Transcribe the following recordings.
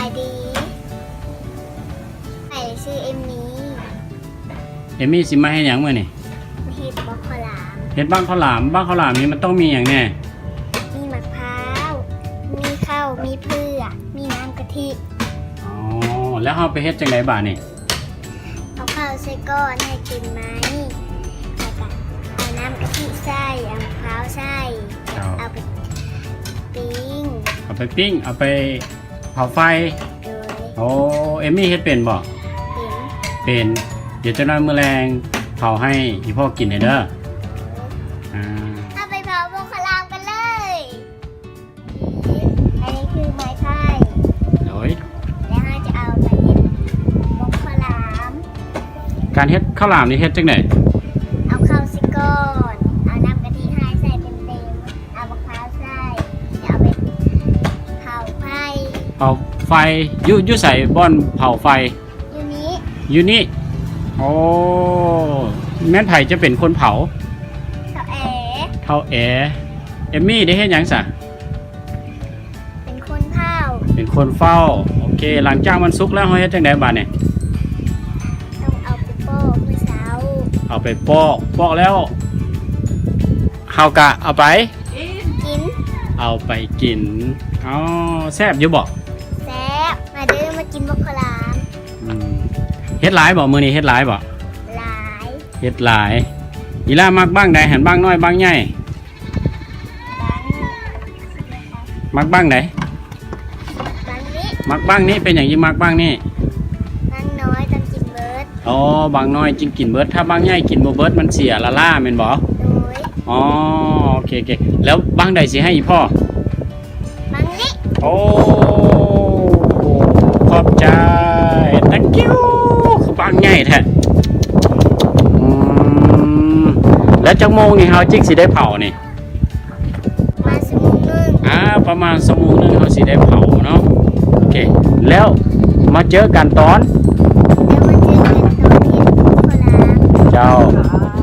ສະບາຍດີ ຂ້ອຍຊື່ເອມມີ. ເອມມີຊິມາເຮັດຫຍັງມື້ນີ້? ມາເຮັດບັກເຂົ້າຫຼາມ. ເຮັດບັກເຂົ້າຫຼາມ. ບັກເຂົ້າຫຼາມນີ້ມັນຕ້ອງມີຫຍັງແດ່? ມີໝາກພ້າວ, ມີເຂົ້າ, ມີເຜືອກ, ມີນ້ຳກະທິ. ອໍ ແລ້ວເຮົາໄປເຮັດຈັ່ງໃດບາດນີ້? ເອົາເຂົ້າໃສ່ກ້ອນໃຫ້ເຕັມໄມ້ ແລ້ວກະເອົານ້ຳກະທິໃສ່, ເອົາໝາກພ້າວໃສ່, ເອົາໄປປີ້ງ. ເອົາໄປປີ້ງ, ເອົາໄປເຜົາໄຟ. ໂດຍ. ໂອ້ ເອມມີເຮັດເປັນບໍ່? ເປັນ. ເປັນ. ດຽວຈັກໜ້ອຍມື້ແລງເຜົາໃຫ້ອີ່ພໍ່ກິນແດ່ເດີ. ໂດຍ. ອ່າ ເຮົາໄປເຜົາບົກເຂົ້າຫຼາມກັນເລີຍ. ອັນນີ້ຄືໄມ້ໄຜ່. ໂດຍ. ແລ້ວເຮົາຈະເອົາໄປເຮັດບົກເຂົ້າຫຼາມ. ການເຮັດເຂົ້າຫຼາມນີ້ເຮັດຈັ່ງໃດ? ເອົາເຂົ້າໃສ່ກ້ອນ, ເອົານ້ຳກະທິໃຫ້ໃສ່ເຕັມໆ, ເອົາບັກພ້າວໃສ່, ແລ້ວເອົາໄປເຜົາໄຟ. ເຜົາໄຟ. ຢູ່ ຢູ່ໃສບ່ອນເຜົາໄຟ? ຢູ່ນີ້. ຢູ່ນີ້. ໂອ້ ແມ່ນໃຜຈະເປັນຄົນເຜົາ? ເຖົ້າແອ. ເຖົ້າແອ. ເອມມີໄດ້ເຮັດຫຍັງຊະ? ເປັນຄົນເຝົ້າ. ເປັນຄົນເຝົ້າ. ໂອເຄ ຫຼັງຈາກມັນສຸກແລ້ວ ເຮົາເຮັດຈັ່ງໃດບາດນີ້? ຕ້ອງເອົາໄປປອກມື້ເຊົ້າ. ເອົາໄປປອກ. ປອກແລ້ວ ເຮົາກະເອົາໄປ ກິນ. ເອົາໄປກິນ. ອໍ ແຊບຢູ່ບໍ່? ແຊບ. ມາເດີ ມາກິນບັກເຂົ້າຫຼາມ. ອືມ ເຮັດຫຼາຍບໍ່? ມື້ນີ້ເຮັດຫຼາຍບໍ່? ຫຼາຍ. ເຮັດຫຼາຍ. ອີ່ຫຼ້າມັກບັ້ງໃດຫັ້ນ? ບັ້ງນ້ອຍ ບັ້ງໃຫຍ່? ບັ້ງ ມັກບັ້ງໃດ? ບັ້ງນີ້. ມັກບັ້ງນີ້. ເປັນຫຍັງຈຶ່ງມັກບັ້ງນີ້? ບັ້ງນ້ອຍຕ້ອງກິນເບິດ. ອໍ ບັ້ງນ້ອຍຈຶ່ງກິນເບິດ, ຖ້າບັ້ງໃຫຍ່ກິນບໍ່ເບິດ ມັນເສຍລ້າໆ ແມ່ນບໍ່? ໂດຍ. ອໍ ໂອເຄໆ. ແລ້ວບັ້ງໃດຊິໃຫ້ອີ່ພໍ່? ບັ້ງນີ້. ໂອ້ ຂອບໃຈ. Thank you. ຄືບັ້ງໃຫຍ່ແທ້. ອືມ ແລ້ວຈັກໂມງນີ້ເຮົາຈຶ່ງຊິໄດ້ເຜົານີ້? ປະມານຊົ່ວໂມງໜຶ່ງ. ອ່າ ປະມານຊົ່ວໂມງໜຶ່ງເຮົາຊິໄດ້ເຜົາເນາະ. ໂອເຄ ແລ້ວມາເຈີກັນຕອນ ແລ້ວມາເຈີກັນຕອນເຮັດໂຄລາ. ເຈົ້າ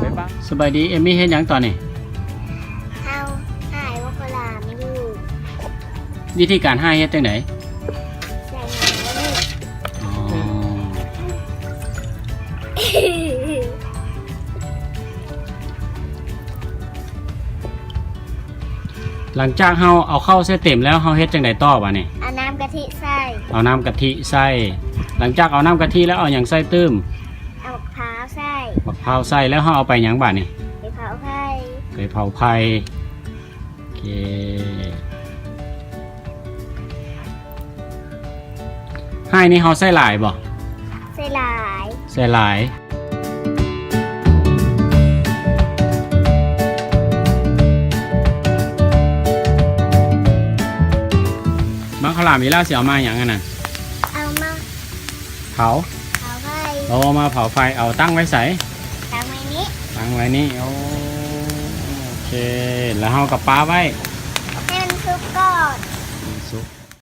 ບາຍບາຍ. ສະບາຍດີ ເອມມີເຮັດຫຍັງຕອນນີ້? ເຮົາຫາຍໂຄລາຢູ່. ວິທີການຫາຍເຮັດຈັ່ງໃດ? ໃສ່ນ້ຳ. ອໍ ຫຼັງຈາກເຮົາເອົາເຂົ້າໃສ່ເຕັມແລ້ວ ເຮົາເຮັດຈັ່ງໃດຕໍ່ບາດນີ້? ເອົານ້ຳກະທິໃສ່. ເອົານ້ຳກະທິໃສ່. ຫຼັງຈາກເອົານ້ຳກະທິແລ້ວ ເອົາຫຍັງໃສ່ຕື່ມ? ເອົາໝາກພ້າວໃສ່. ໝາກພ້າວໃສ່ແລ້ວ ເຮົາເອົາໄປຫຍັງບາດນີ້? ໄປເຜົາໄຟ. ໄປເຜົາໄຟ. ໂອເຄ ຫາຍນີ້ເຮົາໃສ່ຫຼາຍບໍ່? ໃສ່ຫຼາຍ. ໃສ່ຫຼາຍ. ບັກເຂົ້າຫຼາມອີ່ຫຼ້າຊິເອົາມາຫຍັງອັນນັ້ນ? ເອົາມາ ເຜົາ ເຜົາໄຟ. ເອົາມາເຜົາໄຟ. ເອົາຕັ້ງໄວ້ໃສ? ຕັ້ງໄວ້ນີ້. ຕັ້ງໄວ້ນີ້. ໂອ ໂອເຄ ແລ້ວເຮົາກໍປະໄວ້ ໃຫ້ມັນສຸກກ່ອນ.